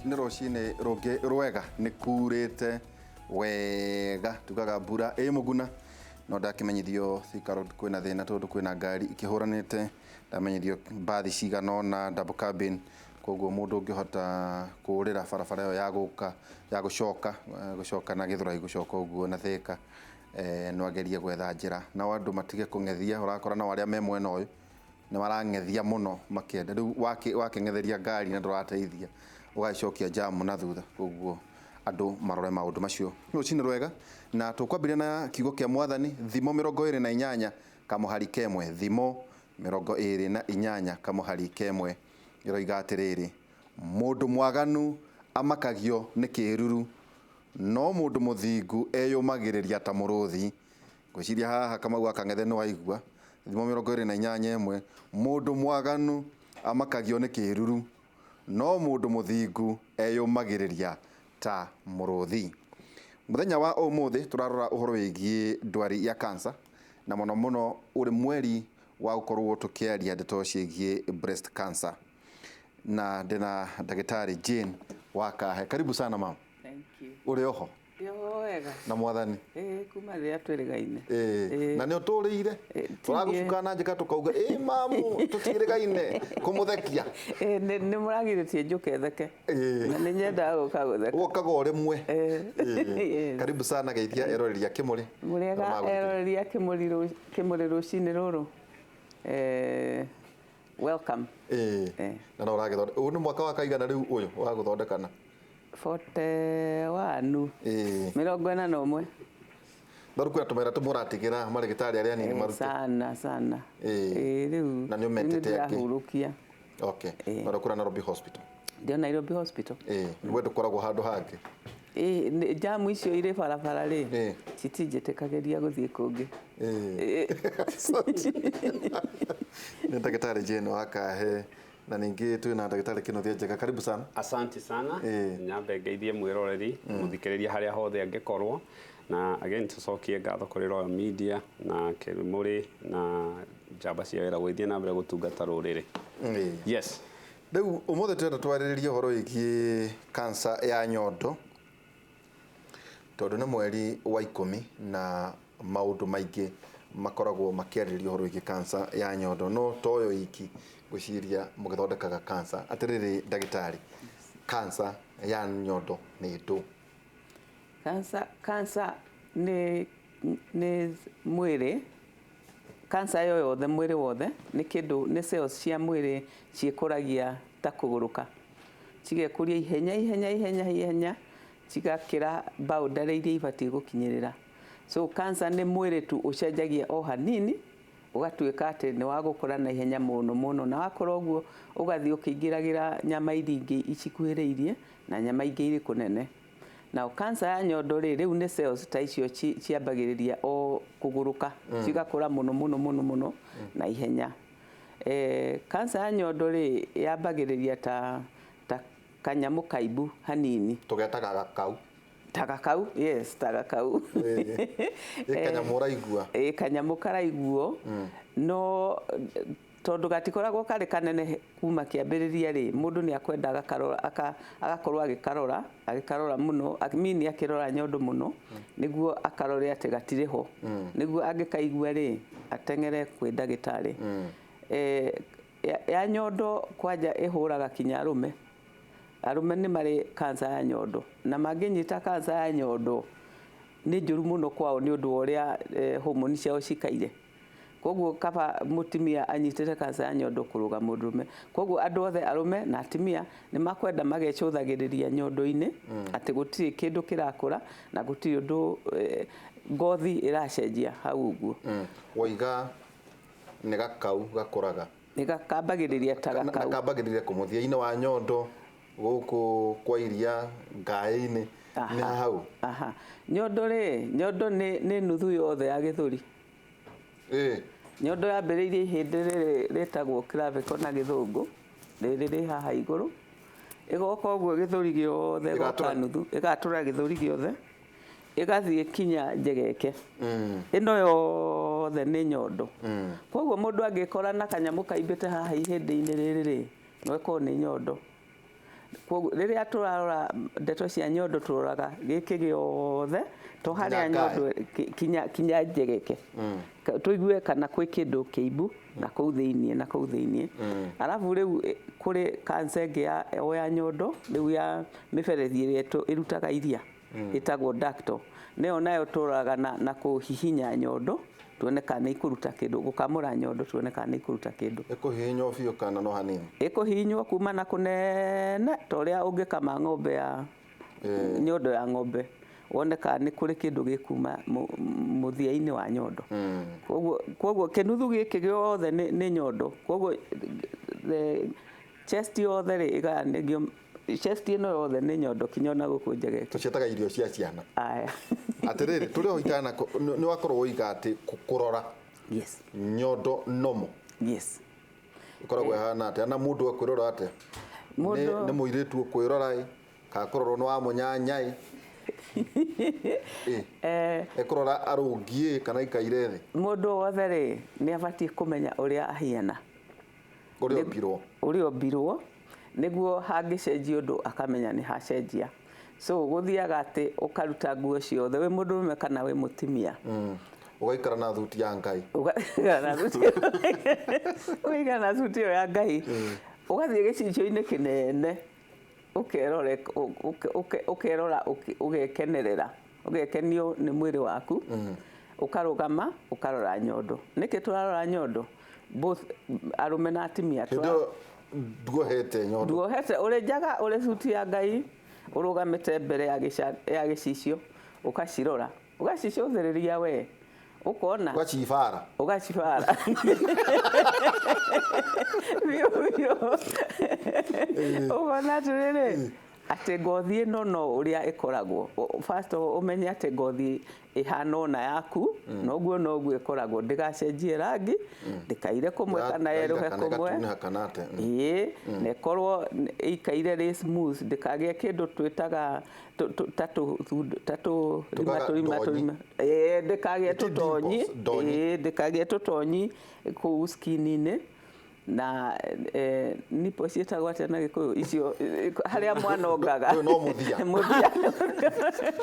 Nĩ rũcinĩ rũngĩ rwega, nĩ kurĩte wega, tugaga mbura ĩ mũguna, no ndakĩmenyithio Thika Road kwĩna thĩna tondũ kwĩna ngari ikĩhũranĩte, ndamenyithio mbathi cigana ũna double cabin, koguo mũndũ ũngĩhota kũrĩra barabara ĩyo ya gũka ya gũcoka gũcoka na Gĩthũrai gũcoka ũguo na Thika, no agerie gwetha njĩra. Nao andũ matige kũng'ethia, ũrakora nao arĩa me mwena ũyũ nĩ marang'ethia mũno makĩenda rĩu wakĩng'etheria ngari na ndũrateithia ũgagĩcokia jamu na thutha, koguo andũ marore maũndũ macio. Rũcinĩ rwega na tũkwambĩrĩria na kiugo kĩa mwathani Thimo 28 kamũhari kemwe, Thimo 28 kamũhari kemwe ĩroiga atĩrĩrĩ, mũndũ mwaganu amakagio nĩ kĩruru, no mũndũ mũthingu eyũmagĩrĩria ta mũrũthi. Ngwĩciria haha Kamau wa Kang'ethe nĩ waigua. Thimo 28 ĩmwe, mũndũ mwaganu amakagio nĩ kĩruru, no mũndũ mũthingu eyũmagĩrĩria ta mũrũthi. Mũthenya wa ũmũthĩ tũrarora ũhoro wĩgiĩ ndwari ya cancer, na mũno mũno ũrĩ mweri wa gũkorwo tũkĩaria ndeto ciĩgiĩ breast cancer. Na ndĩna ndagĩtarĩ Jane Wakahe. Karibu sana ma'am. Thank you. Ũrĩ oho? Ndĩ wega. Na mwathani. Ĩĩ, kuma rĩrĩa twĩrĩgaine. Ĩĩ, na nĩ ũtũrĩire. Tũragũcuka na njĩka tũkauga ĩ mamu tũtiĩrĩgaine kũmũthekia. Ĩĩ, nĩ mũragirĩtie njũke theke. Na nĩ nyendaga gũka gũtheka. Wokaga o rĩmwe. Ĩĩ. Karibu sana geithia eroreri a Kĩmũrĩ. Mũrĩega eroreri a Kĩmũrĩ rũcinĩ rũrũ. Welcome. Ĩĩ. Na no ũragĩthondeka. Ũyũ nĩ mwaka wa kaigana rĩu ũyũ wa gũthondekana? 41. 41. No rĩu kwĩna tũmawĩra tũmwe ũratigĩra marĩgĩtarĩ arĩa anini marute. Sana sana. Ĩĩ rĩu. Na nĩ ũmetĩte angĩ. Nĩndĩrahurũkia. Okay. Na ũrĩ kũrĩa Nairobi Hospital. Ndĩ o Nairobi Hospital. Ĩĩ. We ndũkoragwo handũ hangĩ. Ĩĩ, jamu icio irĩ barabara rĩ, citinjĩtĩkagĩria gũthiĩ kũngĩ. Ĩĩ. Nĩ ndagĩtarĩ Jane Wakahe na ningĩ twĩna ndagĩtarĩ Kĩnuthia Njega. Karibu sana. Asante sana. Nyambe ngeithie mwĩroreri, mũthikĩrĩria harĩa hothe angĩkorwo, na again tũcokie ngatho kũrĩ Royal Media na Kĩmũrĩ na njamba cia wĩra gũgĩthiĩ na mbere gũtungata rũrĩrĩ. Yes. Rĩu ũmũthĩ tũrenda twarĩrĩrie ũhoro wĩgiĩ cancer ya nyondo tondũ nĩ mweri wa 10 na maũndũ maingĩ makoragwo makĩarĩrĩria ũhoro wĩgiĩ cancer ya nyondo, no to yo iki ngwĩciria mũgĩthondekaga cancer. Atĩrĩrĩ ndagĩtarĩ, cancer ya nyondo nĩ ndũ? Cancer, cancer nĩ nĩ mwĩrĩ, cancer yo yothe mwĩrĩ wothe nĩ kĩndũ nĩ cells cia mwĩrĩ ciĩkũragia ta kũgũrũka, cigekũria ihenya ihenya ihenya ihenya cigakĩra boundary iria ibatiĩ gũkinyĩrĩra. So cancer nĩ mwĩrĩ tu ũcenjagia o hanini ũgatuĩka atĩ nĩ wa gũkũra na ihenya mũno mũno, na wakũra ũguo ũgathiĩ ũkĩingĩragĩra nyama iria ingĩ icikuhĩrĩirie na nyama ingĩ irĩ kũnene. Nao cancer ya nyondo rĩ, rĩu nĩ cells ta icio ciambagĩrĩria o kũgũrũka, cigakũra mũno mũno mũno mũno na ihenya. Cancer ya nyondo rĩ, yambagĩrĩria ta kanyamũ kaimbu hanini. Tũgetaga gakau. Ta gakau, yes, ta gakau. Ĩ kanyamũ ũraigua. Ĩ kanyamũ karaiguo, no tondũ gatikoragwo karĩ kanene kuma kĩambĩrĩria rĩ, mũndũ nĩ akwenda agakarora, agakorwo agĩkarora, agĩkarora mũno, mini akĩrora nyondo mũno, nĩguo akarore atĩ gatirĩ ho. Nĩguo angĩkaigua rĩ, ateng'ere kwĩ ndagĩtarĩ. Ya nyondo kwanja ĩhũraga kinya arũme. Arũme nĩ marĩ cancer ya nyondo, na mangĩnyita cancer ya nyondo nĩ njũru mũno kwao nĩ ũndũ wa ũrĩa hormone ciao cikaire. Koguo kaba mũtumia anyitĩte cancer ya nyondo kũrũga mũndũrũme. Koguo andũ othe arũme na atumia nĩ makwenda magecũthagĩrĩria nyondo-inĩ atĩ gũtirĩ kĩndũ kĩrakũra na gũtirĩ ũndũ ngothi ĩracenjia hau ũguo. Waiga nĩ gakau gakũraga. Nĩ gakambagĩrĩria ta gakau. Gakambagĩrĩria kũ mũthia-inĩ wa nyondo gũkũ kwa iria ngaĩ-inĩ nĩ hau. Aha. Nyondo rĩ, nyondo nĩ nuthu yothe ya gĩthũri. Nyondo yambĩrĩirie ihĩndĩ rĩrĩ rĩtagwo clavicle na gĩthũngũ, rĩrĩ rĩ haha igũrũ, ĩgoka ũguo gĩthũri gĩothe, ĩgoka nuthu, ĩgatũra gĩthũri gĩothe, ĩgathiĩ kinya njegeke. Ĩno yothe nĩ nyondo. Koguo mũndũ angĩkora na kanyamũ kaimbĩte haha ihĩndĩ-inĩ rĩrĩ rĩ, no ĩkorwo nĩ nyondo. Koguo rĩrĩa tũrarora ndeto cia nyondo tũroraga gĩkĩ gĩothe to harĩa Nginya ngaĩ. nyondo kinya njegeke. Tũigue kana kwĩ kĩndũ kĩimbu na kũu thĩiniĩ na kũu thĩiniĩ. Arabu rĩu kũrĩ cancer ĩngĩ ya o ya nyondo rĩu ya mĩberethi ĩrĩa ĩrutaga iria ĩtagwo ductal. Nĩyo nayo tũroraga na kũhihinya nyondo tuone kana nĩ ikũruta kĩndũ, gũkamũra nyondo tuone kana nĩ ikũruta kĩndũ. Ĩkũhihinywo biũ kana no hanini? Ĩkũhihinywo kuma na kũnene ta ũrĩa ũngĩkama ng'ombe ya nyondo ya ng'ombe wone kana nĩ kũrĩ kĩndũ gĩkuma mũthia-inĩ wa nyondo. Koguo kĩnuthu gĩkĩ gĩothe nĩ nyondo. Koguo the chest yothe rĩ ĩgayanĩrio, chest ĩno yothe nĩ nyondo kinya ona gũkũ njegeke. Tũciĩtaga irio cia ciana. Aya. Atĩrĩrĩ, tũrĩ o itana nĩ wakorwo woiga atĩ kũrora Yes. nyondo nomo. Yes. Ĩkoragwo ĩhana atĩa? Na mũndũ ekwĩrora atĩa? Nĩ mũirĩtu ũkwĩrora ĩ, kana kũrorwo nĩ wa mũnyanya ĩ? Ekũrora arũngiĩ kana aikaire thĩ? Mũndũ wothe rĩ nĩ abatiĩ kũmenya ũrĩa ahiana. Ũrĩa ombirwo. Ũrĩa ombirwo nĩguo hangĩcenjia ũndũ akamenya nĩ hacenjia. So gũthiaga atĩ ũkaruta nguo ciothe wĩ mũndũrũme kana wĩ mũtumia. Ũgaikara na thuti ya Ngai. Ũgaikara na thuti ĩyo ya Ngai. Ũgathiĩ gĩcicio-inĩ kĩnene ũkerora ũgekenerera, ũgekenio nĩ mwĩrĩ waku. Ũkarũgama ũkarora nyondo. Nĩkĩ tũrarora nyondo? Both arũme na atumia. Hĩndĩ ĩyo nduohete nyondo. Nduohete, ũrĩ njaga, ũrĩ suti ya Ngai, ũrũgamĩte mbere ya gĩcicio, ũgacirora, ũgacicũthĩrĩria we, ũkona. Ũgacibara. Ũgacibara. Biũ biũ. Ũkona atĩrĩrĩ, atĩ ngothi ĩno no ũrĩa ĩkoragwo. First of all, ũmenye atĩ ngothi ĩhana ona yaku, noguo noguo ĩkoragwo, ndĩgacenjie rangi, ndĩkaire kũmwe kana yerũhe kũmwe. Ĩĩ, na ĩkorwo ĩikaire rĩ smooth, ndĩkagĩe kĩndũ twĩtaga ta tũrima tũrima tũrima. Ĩĩ, ndĩkagĩe tũtonyi. Ĩĩ, ndĩkagĩe tũtonyi kũu skin-inĩ. Na nipo ciĩtagwo atĩa na Gĩkũyũ icio harĩa mwana ongaga. Ũyũ no mũthia. Mũthia.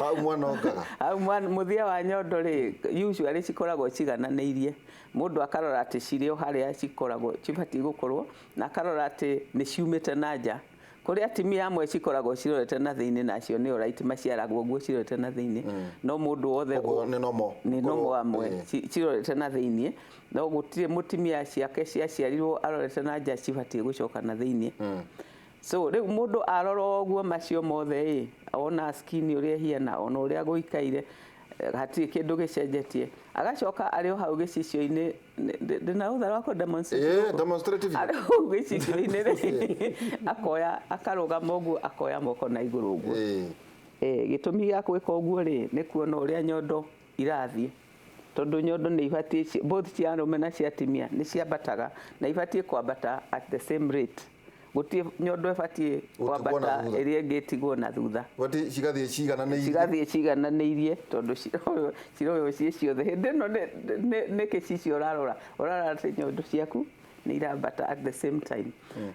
Hau mwana ongaga. Hau mũthia wa nyondo rĩ, usually cikoragwo cigananĩirie. Mũndũ akarora atĩ cirĩ o harĩa cikoragwo cibatiĩ gũkorwo, na akarora atĩ nĩ ciumĩte na nja. Kũrĩ atumia amwe cikoragwo cirorete na thĩinĩ, nacio nĩ alright, maciaragwo ũguo cirorete na thĩinĩ. No mũndũ wothe nĩ nomo. Nĩ nomo amwe cirorete na thĩinĩ. No gũtirĩ mũtumia ciake ciaciarirwo arorete na nja cibatiĩ gũcoka na thĩinĩ. So rĩu mũndũ arora ũguo macio mothe ĩ, ona skin ũrĩa ĩhiana, ona ũrĩa gũikaire, hatirĩ kĩndũ gĩcenjetie. Agacoka arĩ o hau gĩcicio-inĩ, ndĩna rũtha rwa kũ demonstrate. Demonstrative. Arĩ hau gĩcicio-inĩ rĩ, akoya, akarũgama ũguo, akoya moko na igũrũ ũguo. Gĩtũmi gĩa gwĩka ũguo rĩ, nĩ kuona ũrĩa nyondo irathiĩ. Tondũ nyondo nĩ ibatiĩ, both cia arũme na cia atumia nĩ ciambataga, na ibatiĩ kwambata at the same rate. Gũtirĩ nyondo ĩbatiĩ kwambata ĩrĩa ĩngĩ ĩtigwo na thutha. Batiĩ cigathiĩ cigananĩirie. Cigathiĩ cigananĩirie tondũ ciroywo ciĩ ciothe. Hĩndĩ ĩno nĩ gĩcicio ũrarora, ũrarora atĩ nyondo ciaku nĩ irambata at the same time.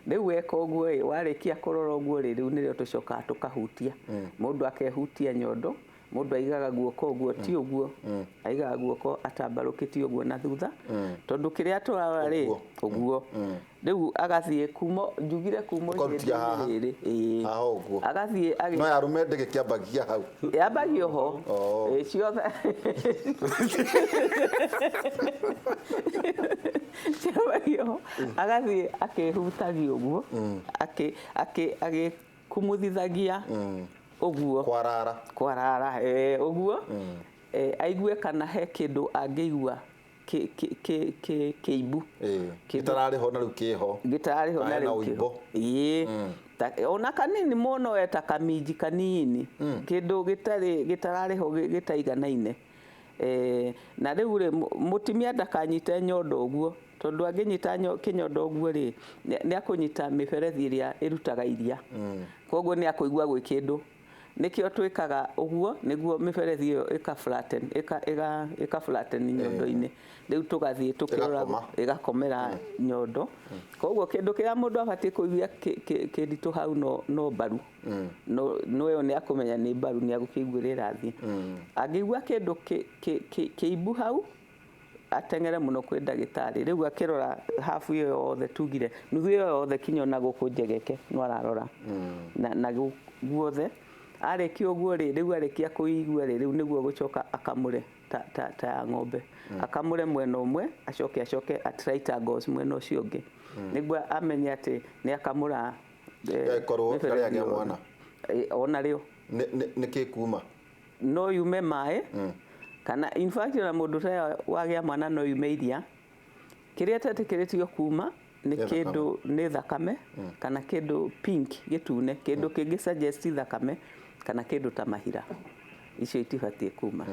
Rĩu weka ũguo ĩ, warĩkia kũrora ũguo rĩ, rĩu nĩrĩo tũcokaga tũkahutia. Mũndũ akehutia nyondo, mũndũ aigaga guoko ũguo, ti ũguo. Aigaga guoko atambarũkĩtie ũguo na thutha. Tondũ kĩrĩa tũrarora rĩ, ũguo. Rĩu agathiĩ kuma, njugire kuma rĩrĩ. Ĩĩ. Haha ũguo. Agathiĩ No ya arũme ndĩgĩkĩambagia hau. Yambagia ho. Ĩĩ, ciothe. Ciambagia ho. Agathiĩ akĩhutagia ũguo. Agĩkumuthithagia ũguo. Kwarara. Kwarara, ũguo. Aigue kana he kĩndũ angĩigua kĩimbu. Gĩtararĩ ho na rĩu kĩho. Gĩtararĩ ho na rĩu kĩho. Ĩĩ. Ona kanini mũno eta kaminji kanini. Kĩndũ gĩtararĩ ho gĩtaiganaine. Na rĩu rĩ, mũtumia ndakanyite nyondo ũguo. Tondũ angĩnyita kĩnyondo ũguo rĩ, nĩ akũnyita mĩberethi ĩrĩa ĩrutaga iria. Koguo nĩ akũigua gwĩ kĩndũ. Nĩkĩo twĩkaga ũguo nĩguo mĩberethi ĩyo ĩka flatten, ĩka flatten nyondo-inĩ. Rĩu tũgathiĩ tũkĩrora Ĩgakoma. Ĩgakomera nyondo. Koguo kĩndũ kĩrĩa mũndũ abatiĩ kũigua kĩritũ hau no mbaru. No ĩyo nĩ akũmenya nĩ mbaru, nĩ agũkĩiguĩra ĩrathiĩ. Angĩigua kĩndũ kĩimbu hau, ateng'ere mũno kwĩ ndagĩtarĩ. Rĩu akĩrora habu ĩyo yothe, tugire nuthu ĩyo yothe kinya ona gũkũ njegeke no ararora na guothe. Arĩkia ũguo rĩ, rĩu arĩkia kũigua rĩ, rĩu nĩguo gũcoka akamũre ta ya ng'ombe, akamũre mwena ũmwe, acoke at right angles mwena ũcio ũngĩ, nĩguo amenye atĩ nĩ akamũra Ĩkorwo mĩberethi ndarĩ agĩa yothe. mwana. Ona rĩo Nĩ kĩ kuma? No yume maĩ, kana in fact ona mũndũ ũtarĩ wagĩa mwana no yume iria. Kĩrĩa ĩtetĩkĩrĩtio kuma nĩ Nĩ thakame. Kĩndũ nĩ thakame kana kĩndũ pink, gĩtune, kĩndũ kĩngĩ suggest thakame kana kĩndũ ta mahira. Icio itibatiĩ kuma.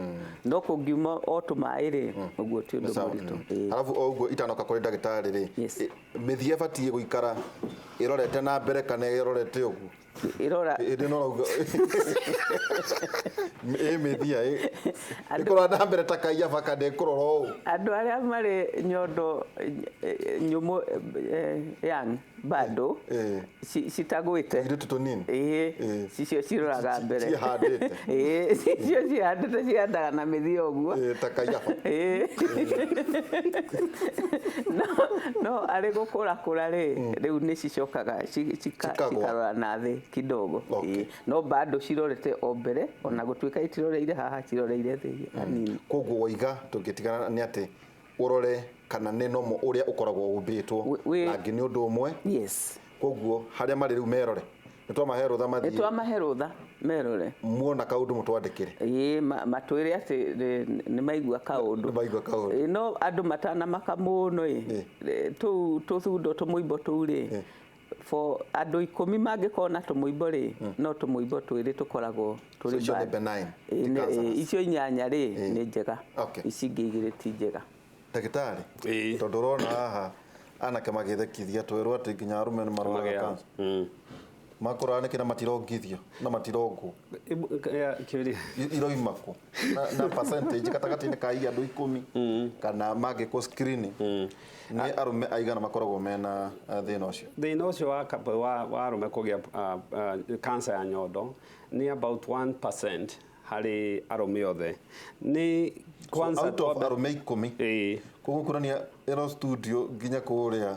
No kũngiuma o tũmaĩ rĩ, ũguo ti ũndũ Sawa. mũritũ. Ĩĩ. Arabu o ũguo itanoka kũrĩ ndagĩtarĩ rĩ, Yes. mĩthia ĩbatiĩ gũikara ĩrorete na mbere kana ĩrorete ũguo? Ĩrora Ĩndĩ no rauga ĩ mĩthia ĩkũrora na mbere ta kaiyaba kana ĩkũrora ũũ? Andũ arĩa marĩ nyondo nyũmũ, young bado citagwĩte, Ithuĩ tũnini. Ĩĩ, cicio ciroraga mbere. Ciĩhandĩte. Ĩĩ, cicio ciĩhandĩte, cihandaga na mĩthia ũguo. Ĩ, ta kaiyaba. Ĩĩ. No arĩ gũkũra kũra rĩ, rĩu nĩ cicokaga Cikagwa. cikarora na thĩ kidogo. Okay. Ĩĩ. No bado cirorete o mbere, ona gũtuĩka itiroreire haha, ciroreire thĩ hanini. Koguo waiga tũngĩtigana nĩ atĩ ũrore kana nĩ nomo ũrĩa ũkoragwo ũmbĩtwo rangi nĩ ũndũ ũmwe. Koguo harĩa marĩ rĩu merore, nĩ twamahe rũtha Nĩ mathiĩ. twamahe rũtha merore. Muona kaũndũ mũtwandĩkĩre. Ĩĩ, matwĩre atĩ nĩ maigua kaũndũ. Nĩ maigua kaũndũ. Ĩĩ, no andũ matanamaka mũno ĩ, tũu tũthundo, tũmũimbo tũu rĩ, for andũ 10 mangĩkorwo na tũmũimbo rĩ, no tũmũimbo twĩrĩ tũkoragwo tũrĩ So icio nĩ bad. benign, Ĩĩ, ti cancerous. Icio 8 rĩ nĩ njega. Ici ingĩ 2 ti njega. Ndagĩtarĩ, Ĩĩ. tondũ ũrona haha anake magĩthekithia, twerwo atĩ nginya arũme nĩ marwaraga cancer. Makũraga nĩkĩ na matirongithio na matirongwo? Kĩũria. Iroima kũ na percentage gatagatĩ-inĩ ka andũ 10 kana mangĩkwo screening, nĩ arũme aigana makoragwo mena thĩna ũcio? Thĩna ũcio wa arũme kũgĩa cancer ya nyondo nĩ about 1% harĩ arũme othe. Nĩ kwanza Out of twambe- arũme 10? Ĩĩ. Koguo kuonania ĩno studio nginya kũrĩa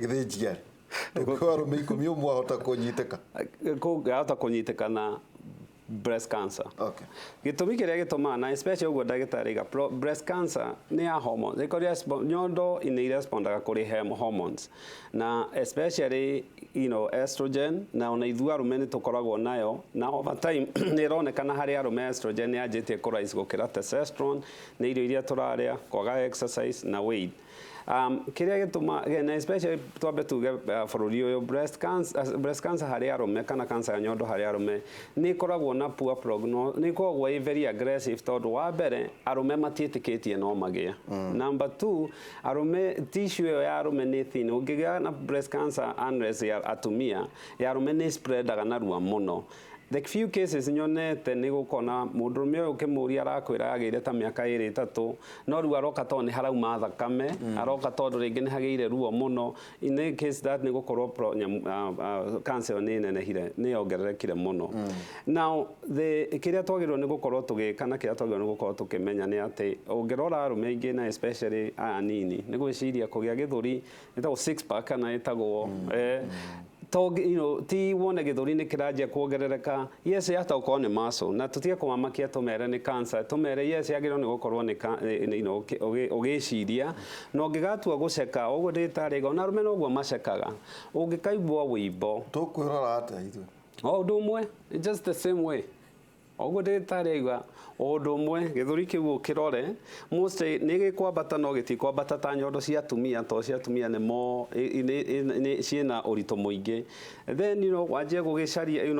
gĩthĩnjiarĩ nĩkuo arũme 10 ũmwe ahota kũnyitĩka. Kũngĩhota kũnyitĩkana breast cancer. Gĩtũmi kĩrĩa gĩtũmaga, na especially ũguo ndagĩtarĩ aiga, breast cancer nĩ ya hormones. Ĩkorwo nyondo nĩ irespondaga kũrĩ hormones, na especially estrogen, na ona ithuĩ arũme nĩ tũkoragwo nayo, na over time nĩ ĩronekana harĩ arũme estrogen nĩ yanjĩtie kũ rise gũkĩra testosterone, nĩ irio iria tũrarĩa, kwaga exercise na weight. Kĩrĩa gĩtũma, na especially twambe tuge bũrũri ũyũ, breast cancer harĩ arũme kana cancer ya nyondo harĩ arũme nĩ ĩkoragwo na poor prognosis, nĩ ĩkoragwo ĩ very aggressive, tondũ wa mbere arũme matiĩtĩkĩtie no magĩe. Number two, arũme tissue ĩyo ya arũme nĩ thin. Ũngĩgĩa na breast cancer unless ya atumia, ya arũme nĩ spreadaga narua mũno. The few cases nyonete nĩ gũkona mũndũrũme ũyũ ũkĩmũria arakwĩra agĩire ta mĩaka 2 3, no rĩu aroka tondũ nĩ harauma thakame, aroka tondũ rĩngĩ nĩ hagĩire ruo mũno. In any case that nĩ gũkorwo cancer ĩyo nĩ ĩnenehire, nĩ yongererekire mũno. Now the kĩrĩa twagĩrĩirwo nĩ gũkorwo tũgĩka na kĩrĩa twagĩrĩirwo nĩ gũkorwo tũkĩmenya nĩ atĩ ũngĩrora arũme aingĩ na especially aya anini nĩ gwĩciria kũgĩa gĩthũri ĩtagwo six pack kana ĩtagwo to ti wone gĩthũri nĩ kĩranjia kuongerereka. Yes, yahota gũkorwo nĩ muscle, na tũtige kũmamakia tũmere nĩ cancer. Tũmere yes, yagĩrĩirwo nĩ gũkorwo nĩ ũgĩciria na ũngĩgatua gũceka ũguo ndĩtarĩga, ona arũme noguo macekaga ũngĩkaigua wĩimbo. Tũkwĩrora atĩa ithuĩ? O ũndũ ũmwe, just the same way ũguo ndĩtarĩ aiga. O ũndũ ũmwe gĩthũri kĩu ũkĩrore, mostly nĩ gĩkwambata no gĩtikwambata ta nyondo cia atumia, tondũ cia atumia nĩ mo ciĩna ũritũ mũingĩ. Then wanjie gũgĩcaria,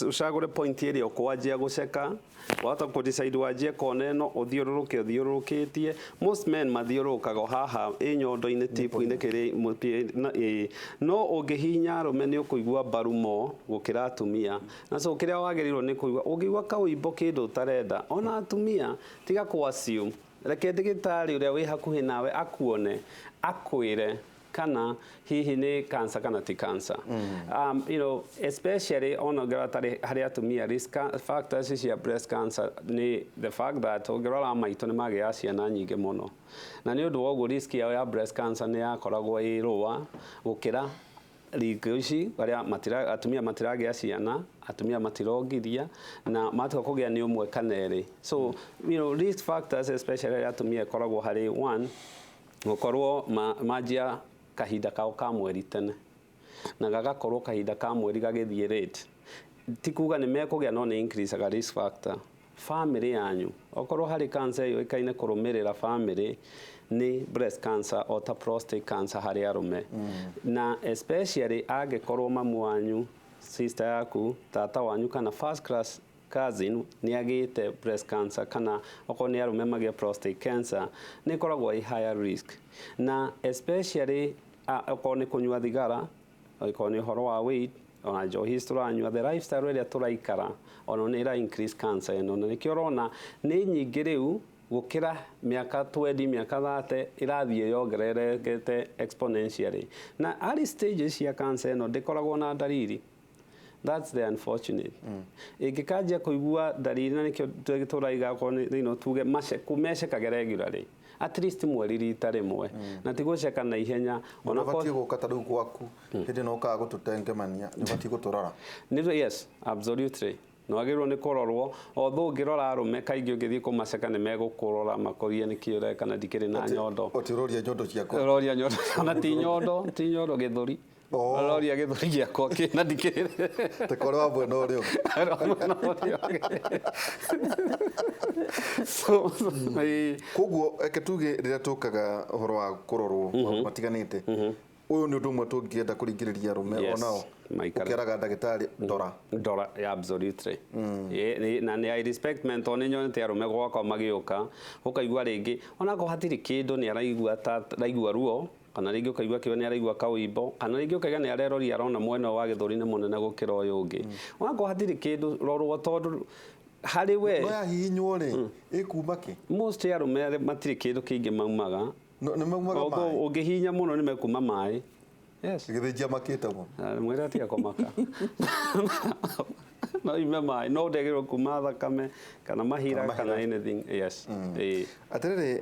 ũcagũre point ĩrĩa ũkwanjia gũceka. Wahota kũ decide wanjie kona ĩno, ũthiũrũrũke ũthiũrũrũkĩtie. Most men mathiũrũrũkaga o haha ĩ nyondo-inĩ, tip-inĩ kĩrĩ no ũngĩhihinya arũme nĩ ũkũigua mbaru mo gũkĩra atumia. Na so kĩrĩa wagĩrĩirwo nĩ kũigua, ũngĩigua kaũimbo kĩndũ ũtarenda, ona atumia tiga kũ assume, reke ndagĩtarĩ ũrĩa wĩ hakuhĩ nawe akuone, akwĩre kana hihi nĩ cancer kana ti cancer. Especially ona ũngĩrora tarĩ harĩ atumia, risk factors cia breast cancer nĩ the fact that ũngĩrora maitũ nĩ magĩaga ciana nyingĩ mũno, na nĩ ũndũ wa ũguo risk yao ya breast cancer nĩ yakoragwo ĩ lower gũkĩra rĩngĩ ici arĩa atumia matiragĩa ciana, atumia matirongithia, na matua kũgĩa nĩ ũmwe kana erĩ. So risk factors especially harĩ atumia ĩkoragwo harĩ one, gũkorwo manjia kahinda kao ka mweri tene, na gagakorwo kahinda ka mweri gagĩthiĩ late. Ti kuga nĩ mekũgĩa, no nĩ increaseaga risk factor. Family yanyu, okorwo harĩ cancer yũĩkaine kũrũmĩrĩra family nĩ breast cancer o ta prostate cancer harĩ arũme. Na especially angĩkorwo mamu wanyu, sister yaku, tata wanyu kana first class cousin nĩ agĩte breast cancer, kana okorwo nĩ arũme magĩe prostate cancer, nĩ ĩkoragwo ĩ higher risk. Na especially okorwo nĩ kũnyua thigara, okorwo nĩ ũhoro wa weight, ona njohi ici tũranyua, the lifestyle ĩrĩa tũraikara ona nĩ ĩra increase cancer ĩno. Na nĩkĩo ũrona nĩ nyingĩ rĩu gũkĩra mĩaka 20, mĩaka 30, ĩrathiĩ yongererekete exponentially. Na early stages cia cancer ĩno ndĩkoragwo na ndariri. That's the unfortunate. Ĩngĩkanjia kũigua ndariri, na nĩkĩo tũraiga okorwo nĩ tuge mecekage regularly, at least mweri rita rĩmwe, na ti gũceka na ihenya. Ona ũbatiĩ gũka ta rĩu gwaku hĩndĩ ĩno ũkaga gũtũtengemania, nĩ ũbatiĩ gũtũrora. Yes, absolutely. Nĩ wagĩrĩirwo nĩ kũrorwo. Although ũngĩrora arũme kaingĩ ũngĩthiĩ kũmaceka nĩ megũkũrora makũrie nĩkĩ ũreka na ndikĩrĩ na nyondo. Ũtiũroria nyondo ciakwa. Ũroria nyondo, ona ti nyondo, ti nyondo, gĩthũri. Ũroria gĩthũri gĩakwa kĩna ndikĩrĩ. Ta korwo wa mwena ũrĩa ũngĩ. So, Koguo reke tuge rĩrĩa tũkaga ũhoro wa kũrorwo maũndũ matiganĩte, ũyũ nĩ ũndũ ũmwe tũngĩenda kũringĩrĩria arũme onao, ũkĩaraga ndagĩtarĩ, ndora. Ndora, yeah, absolutely. Na nĩ I respect men, tondũ nĩ nyonete arũme gwakwa magĩũka, ũkaigua rĩngĩ onakorwo hatirĩ kĩndũ, nĩ araigua ta araigua ruo, kana rĩngĩ ũkaigua kĩo nĩ araigua kaũimbo, kana rĩngĩ ũkaiga nĩ areroria arona mwena wa gĩthũri nĩ mũnene gũkĩra ũyũ ũngĩ. Onakorwo hatirĩ kĩndũ, rorwo, tondũ harĩ we No yahihinywo rĩ, ĩkuma kĩ? Most arũme arĩa matirĩ kĩndũ kĩingĩ maumaga. Nĩ maumaga maĩ. Ũngĩhihinya mũno nĩ mekuma maĩ. Yes. Gĩthĩnjia makĩte mũno. Mwĩre atiga kũmaka. No ime maĩ, no ndĩagĩrĩirwo kuma thakame kana mahira kana anything. Yes. Atĩrĩrĩ,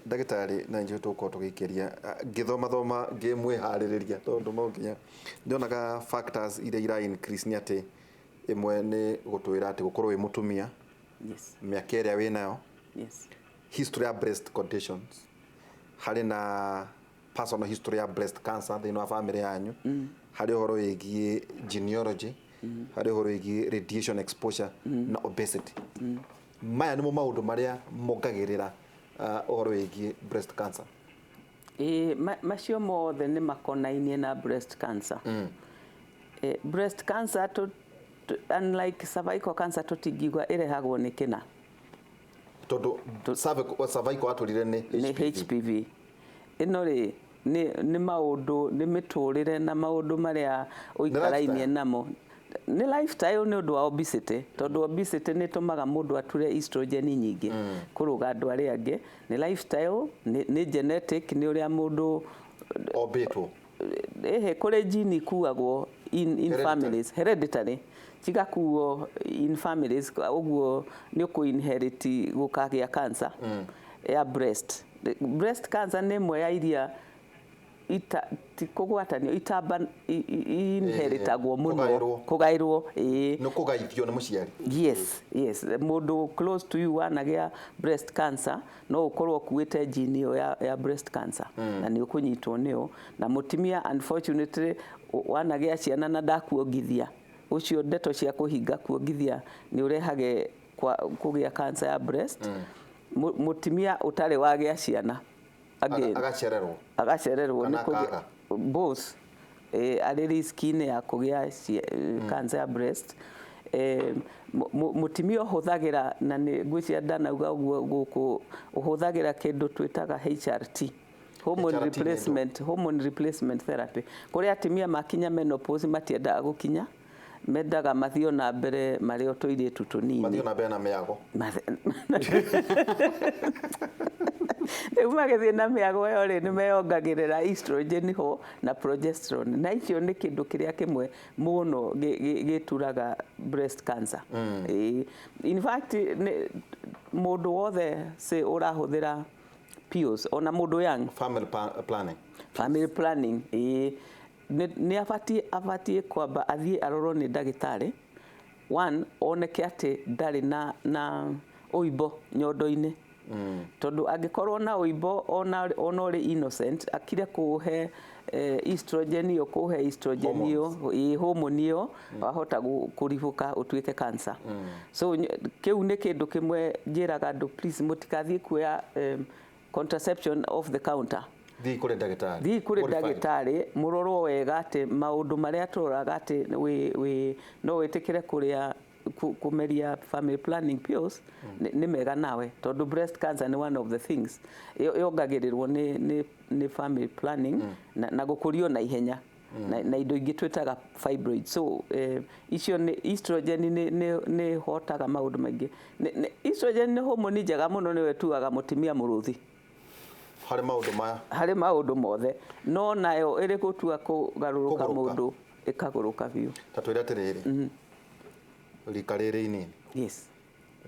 ndagĩtarĩ, na njũĩ tũgũkorwo tũgĩikĩria ngĩthomathoma ngĩmwĩharĩrĩria, tondũ no nginya nyonaga factors iria ira increase nĩ atĩ ĩmwe nĩ gũtwĩra atĩ gũkorwo wĩ mũtumia, mĩaka ĩrĩa wĩnayo, history ya breast conditions, harĩ na personal history ya breast cancer thĩinĩ wa family yanyu, harĩ ũhoro wĩgiĩ genealogy, harĩ ũhoro wĩgiĩ radiation exposure na obesity. Maya nĩmo maũndũ marĩa mongagĩrĩra ũhoro wĩgiĩ breast cancer. Ĩĩ, macio mothe nĩ makonainie na breast cancer. Breast cancer, unlike cervical cancer, tũtingiuga ĩrehagwo nĩ kĩna. Tondũ cervical atũrire nĩ Nĩ HPV. Ĩno rĩ nĩ maũndũ, nĩ mĩtũrĩre na maũndũ marĩa ũikarainie namo. Nĩ lifestyle nĩ ũndũ wa obesity, tondũ obesity nĩ ĩtũmaga mũndũ ature estrogen nyingĩ kũrũga andũ arĩa angĩ. Nĩ lifestyle, nĩ genetic, nĩ ũrĩa mũndũ Ombĩtwo. Ehe, kũrĩ gene ikuagwo in families, hereditary, cigakuo in families, ũguo nĩ ũkũ-inherit gũkagĩa cancer ya breast. Breast cancer nĩ ĩmwe ya iria ti kũgwatanio, itamba inheritagwo mũno, kũgaĩrwo. Ĩĩ, nĩ kũgaithio nĩ mũciari. Yes, mũndũ close to you wanagĩa breast cancer, no ũkorwo ũkuĩte gene ĩyo ya breast cancer na nĩ ũkũnyitwo nĩyo. Na mũtumia unfortunately wanagĩa ciana na ndakuongithia, ũcio ndeto cia kũhinga kuongithia nĩ ũrehage Kũgĩa cancer ya breast. Mũtumia ũtarĩ wagĩa ciana again, Agacererwo. Agacererwo. Kana nĩ kũgĩa akaga. Both, arĩ risk-inĩ ya kũgĩa cancer ya breast. Mũtumia ũhũthagĩra, na nĩ ngwĩciria ndanauga ũguo gũkũ, ũhũthagĩra kĩndũ twĩtaga HRT, hormone HRT nĩ ndũ? replacement, hormone replacement therapy, kũrĩa atumia makinya menopause matiendaga gũkinya, mendaga mathiĩ na mbere marĩ o tũirĩtu tũnini. Mathiĩ na mbere na mĩago. Rĩu magĩthiĩ na mĩago ĩyo rĩ, nĩ meyongagĩrĩra estrogen ho na progesterone, na icio nĩ kĩndũ kĩrĩa kĩmwe mũno gĩturaga breast cancer. Ĩĩ. In fact, nĩ mũndũ wothe say ũrahũthĩra pills, ona mũndũ young, family planning. Family planning, ĩĩ, nĩ abatiĩ kwamba athiĩ arorwo nĩ ndagĩtarĩ one, oneke atĩ ndarĩ na ũimbo nyondo-inĩ, tondũ angĩkorwo na ũimbo, ona ũrĩ innocent, akire kũhe estrogen ĩyo, kũhe estrogen ĩyo, ĩĩ, hormone ĩyo, wahota kũribũka ũtuĩke cancer. So kĩu nĩ kĩndũ kĩmwe njĩraga andũ, please, mũtikathiĩ kuoya contraception off the counter. Thiĩ kũrĩ ndagĩtarĩ. Thiĩ kũrĩ Qualified. ndagĩtarĩ, mũrorwo wega atĩ maũndũ marĩa tũroraga atĩ wĩ no wĩtĩkĩre kũrĩa kũmeria family planning pills nĩ mega nawe, tondũ breast cancer nĩ one of the things yongagĩrĩrwo nĩ family planning na gũkũrio na ihenya na indo ingĩ twĩtaga fibroid. So icio nĩ estrogen nĩ hotaga maũndũ maingĩ. Estrogen nĩ hormone njega mũno, nĩyo ĩtuaga mũtumia mũrũthi harĩ maũndũ maya. Harĩ maũndũ mothe, no nayo ĩrĩ gũtua kũgarũrũka. Kũgũrũka. Mũndũ ĩkagũrũka biũ. Ta twĩre atĩrĩrĩ, rika rĩrĩ inini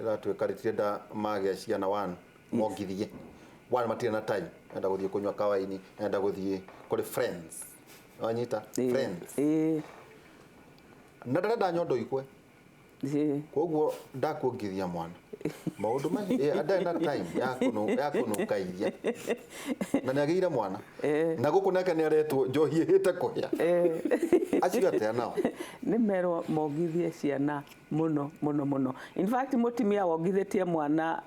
rĩratuĩka rĩtirenda magĩa ciana, one, mongithie, one, matirĩ na time, enda gũthiĩ kũnyua kawaini, enda gũthiĩ kũrĩ friends, wanyita? Friends. Na ndarenda nyondo ikwe. Koguo ndakuongithia mwana maũndũ macio, ndarĩ na time ya kũnũka iria, na nĩ agĩire mwana, na gũkũ nake nĩ aretwo njohi ĩhĩte kũhĩa. Acio atĩa nao? Nĩ merwo mongithie ciana mũno mũno mũno. In fact, mũtumia wongithĩtie mwana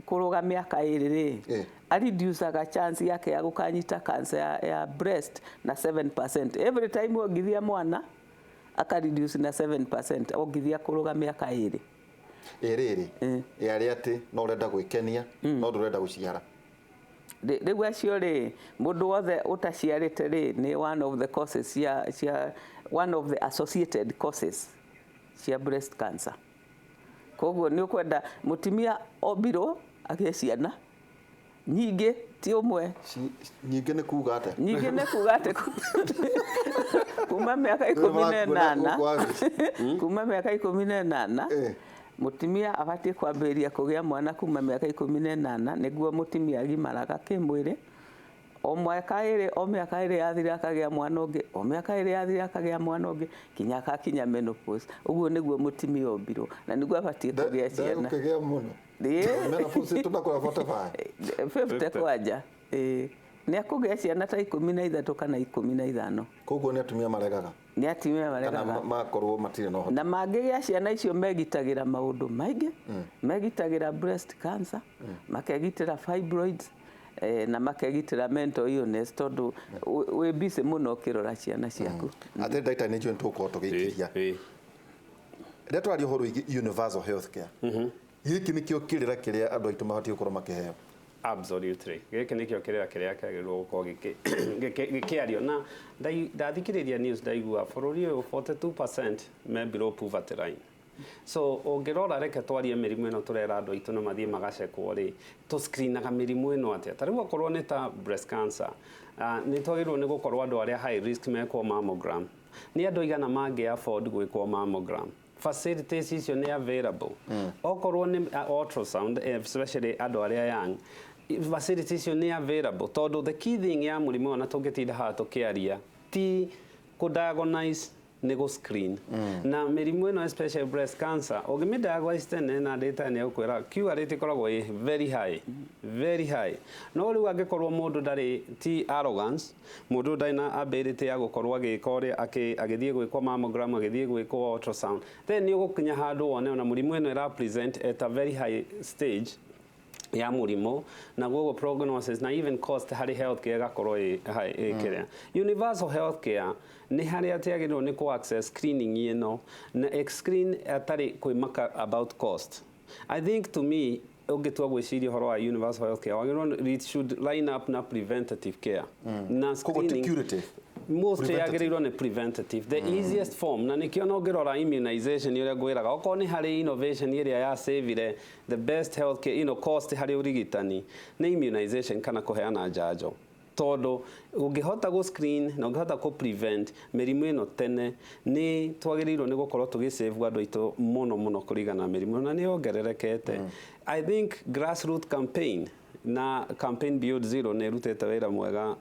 kũrũga mĩaka 2 rĩ, areducaga chance yake ya gũkanyita cancer ya breast na 7%. Every time wongithia mwana, akareduce na 7% ongithia kũrũga mĩaka 2. Ĩrĩrĩ ĩ arĩa atĩ no ũrenda gwĩkenia no ndũrenda gũciara. Rĩu acio rĩ, mũndũ wothe ũtaciarĩte rĩ, nĩ one of the causes cia one of the associated causes cia breast cancer. Koguo nĩ ũkwenda mũtumia ombirwo agĩe ciana nyingĩ, ti ũmwe. Nyingĩ nĩ kuga atĩa? Nyingĩ nĩ kuga atĩ kuma mĩaka 18, Gũkũ wabici. kuma mĩaka 18. Mũtumia abatiĩ kwambĩrĩria kũgĩa mwana kuma mĩaka 18, nĩguo mũtumia agimaraga kĩmwĩrĩ. O mwaka 2, o mĩaka 2 yathira akagĩa mwana ũngĩ, o mĩaka 2 yathira akagĩa mwana ũngĩ, kinya akakinya menopause. Ũguo nĩguo mũtumia ombirwo na nĩguo abatiĩ kũgĩa ciana. Ndagũkĩgĩa mũno. Menopause tunakora 45. 50 kwanja. Ĩĩ, nĩ akũgĩa ciana ta 13 kana 15. Koguo nĩ atumia maregaga. Nĩ atumia kana maregaga. Makorwo matirĩ na ũhoti. Na mangĩgĩa ciana icio, megitagĩra maũndũ maingĩ, megitagĩra breast cancer, makegitĩra fibroids, na makegitĩra mental illness, tondũ wĩ busy mũno ũkĩrora ciana ciaku. Atĩ ndagĩtarĩ, nĩ njũĩ nĩ tũgũkorwo tũgĩikĩria rĩrĩa twaria ũhoro wĩgiĩ universal health care. Gĩkĩ nĩkĩo kĩrĩra kĩrĩa andũ aitũ mabatiĩ gũkorwo makĩheo. Absolutely, gĩkĩ nĩkĩo kĩrĩra kĩrĩa kĩagĩrĩirwo gũkorwo gĩkĩario. Na ndathikĩrĩria news, ndaigua bũrũri ũyũ 42% me below poverty line. So ũngĩrora, reke twarie mĩrimũ ĩno tũrera andũ aitũ na mathiĩ magacekwo rĩ, tũscreenaga mĩrimũ ĩno atĩa? Ta rĩu okorwo nĩ ta breast cancer, nĩ twagĩrĩirwo nĩ gũkorwo andũ arĩa high risk mekwo mammogram. Nĩ andũ aigana mangĩ afford gwĩkwo mammogram? Facilities icio nĩ available? Okorwo nĩ ultrasound, especially andũ arĩa young, facilities icio nĩ available? Tondũ the key thing ya mũrimũ ũyũ, na tũngĩtinda haha tũkĩaria, ti kũ diagnose. Nĩ gũ screen na mĩrimũ ĩno, especially breast cancer, ũngĩmĩ diagnose tene na ndagĩtarĩ nĩ egũkwĩra cure rate ĩkoragwo ĩ very high, very high. No rĩu angĩkorwo mũndũ ndarĩ, ti arrogance, mũndũ ndarĩ na ability ya gũkorwo agĩka ũrĩa agĩthiĩ gwĩkwo mammogram, agĩthiĩ gwĩkwo ultrasound, then nĩ ũgũkinya handũ wone ona mũrimũ ĩno ĩra present at a very high stage ya mũrimũ, na guoguo prognosis na even cost harĩ healthcare ĩgakorwo ĩ high, ĩ kĩrĩa. Universal healthcare nĩ harĩa atĩ agĩrĩirwo nĩ kũ access screening ĩno na screen atarĩ kwĩmaka about cost. I think to me, ũngĩtua gwĩciria ũhoro wa universal healthcare, wagĩrĩirwo, it should line up na preventative care na Koguo ti screening. Curative. Most Preventative. yagĩrĩirwo nĩ preventative, the easiest form, na nĩkĩo no ngĩrora immunization ũrĩa ngwĩraga, okorwo nĩ harĩ innovation ĩrĩa ya savire the best healthcare cost harĩ ũrigitani nĩ immunization kana kũheana njanjo, tondũ ũngĩhota gũ screen na ũngĩhota kũ prevent mĩrimũ ĩno tene, nĩ twagĩrĩirwo nĩ gũkorwo tũgĩ save andũ aitũ mũno mũno kũringana na mĩrimũ na nĩ yongererekete. I think grassroot campaign na campaign Beyond Zero nĩ ĩrutĩte wĩra mwega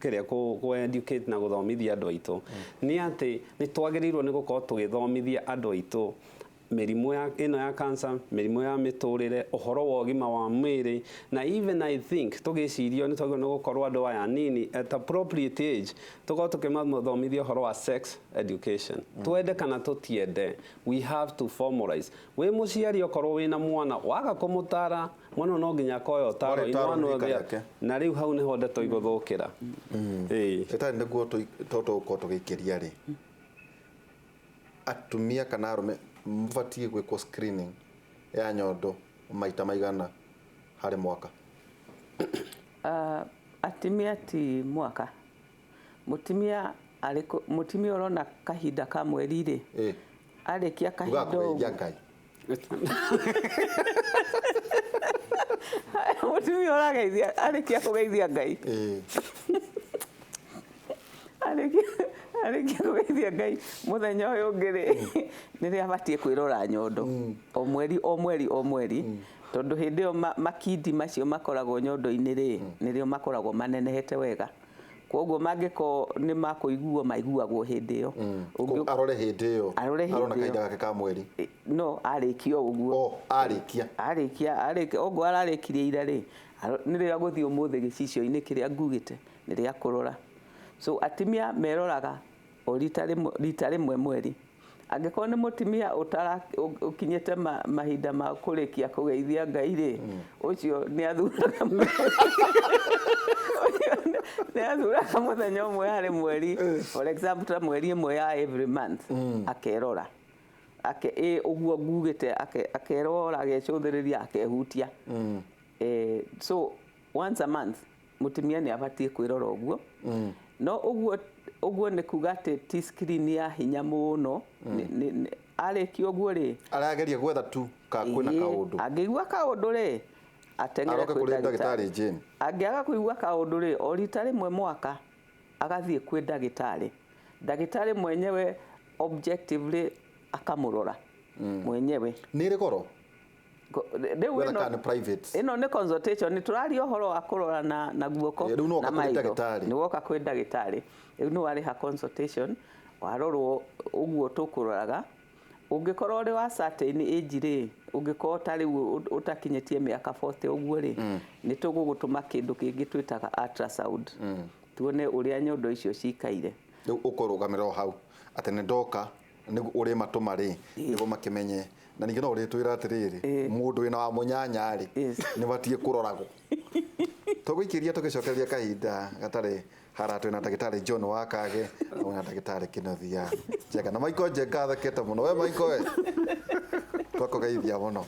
kĩrĩa kũ educate na gũthomithia andũ aitũ, nĩ atĩ nĩ twagĩrĩirwo nĩ gũkorwo tũgĩthomithia andũ aitũ mĩrimũ ya ĩno ya cancer, mĩrimũ ya mĩtũrĩre, ũhoro wa ũgima wa mwĩrĩ. Na even I think tũgĩcirio nĩ twagĩrĩirwo nĩ gũkorwo andũ aya anini at appropriate age tũkorwo tũkĩmathomithia ũhoro wa sex education. Twende kana tũtiende, we have to formalize. Wĩ mũciari, okorwo wĩna mwana, waga kũmũtara mwana ũyũ, no nginya akoya ũtaro Warĩ in ũtaro one or rika the other. rĩake. Na rĩu hau nĩho ndeto igũthũkĩra. Ĩĩ. Ndagĩtarĩ, nĩguo to tũgũkorwo tũgĩikĩria rĩ, atumia kana arũme mabatiĩ gwĩkwo screening ya nyondo maita maigana harĩ mwaka? Atumia ti mwaka, mũtumia arĩ mũtumia ũrona kahinda ka mweri rĩ, arĩkia kahinda Tugaga kũgeithia ũguo Ngai. Mũtumia ũrageithia, arĩkia kũgeithia Ngai, arĩkia kũgeithia Ngai, mũthenya ũyũ ũngĩ rĩ, nĩrĩo abatiĩ kwĩrora nyondo, o mweri, o mweri, o mweri, tondũ hĩndĩ ĩyo makindi macio makoragwo nyondo-inĩ rĩ, nĩrĩo makoragwo manenehete wega, koguo mangĩkorwo nĩ makũiguo maiguagwo hĩndĩ ĩyo. Arore hĩndĩ ĩyo. Arore hĩndĩ Arona ĩyo. kahinda gake ka mweri. No arĩkia o ũguo. O arĩkia. Arĩkia, arĩkia ũguo ararĩkirie ira rĩ, nĩrĩo agũthiĩ ũmũthĩ gĩcicio-inĩ kĩrĩa ngugĩte nĩrĩa kũrora. So atumia meroraga o rita rĩmwe, rita rĩmwe mweri. Angĩkorwo nĩ mũtumia ũkinyĩte mahinda ma kũrĩkia kũgeithia Ngai rĩ, ũcio nĩ athuraga mũthenya ũmwe harĩ mweri, for example ta mweri ĩmwe ya every month, akerora ake ĩ ũguo ngugĩte, akerora, agecũthĩrĩria, akehutia. So once a month mũtumia nĩ abatiĩ kwĩrora ũguo. No ũguo ũguo nĩ kuga atĩ ti screen ya hinya mũno. Arĩkia ũguo rĩ, Arageria gwetha tu ka kwĩna kaũndũ. Angĩigua kaũndũ rĩ, ateng'ere Aroke kwĩ kũrĩ ndagĩtarĩ. ndagĩtarĩ Jane. Angĩaga kũigua kaũndũ rĩ, o rita rĩmwe mwaka agathiĩ kwĩ ndagĩtarĩ, ndagĩtarĩ mwenyewe objectively akamũrora mwenyewe. Nĩ ĩrĩ goro? Rĩu Gwetha ĩno kana nĩ private? Ĩno nĩ consultation, nĩ tũraria ũhoro wa kũrora na guoko Rĩu nĩ woka na kũrĩ maitho. ndagĩtarĩ. Nĩ woka kwĩ ndagĩtarĩ, rĩu nĩ warĩha consultation, warorwo ũguo tũkũroraga. Ũngĩkorwo ũrĩ wa certain age rĩ, ũngĩkorwo ta rĩu ũtakinyĩtie mĩaka 40 ũguo rĩ, nĩ tũgũgũtũma kĩndũ kĩngĩ twĩtaga ultrasound, tuone ũrĩa nyondo icio cikaire. Rĩu ũkũrũgamĩra o hau atĩ nĩ ndoka nĩguo ũrĩ matũma rĩ, nĩguo makĩmenye, na ningĩ no ũrĩtwĩra atĩrĩrĩ, mũndũ wĩna wa mũnyanya rĩ, nĩ batiĩ kũroragwo. Tũgũikĩria tũgĩcokereria kahinda gatarĩ hara, twĩna ndagĩtarĩ John Wakage na ndagĩtarĩ Kĩnuthia Njenga na Michael Njenga athekete mũno. We Michael, we twakũgeithia mũno.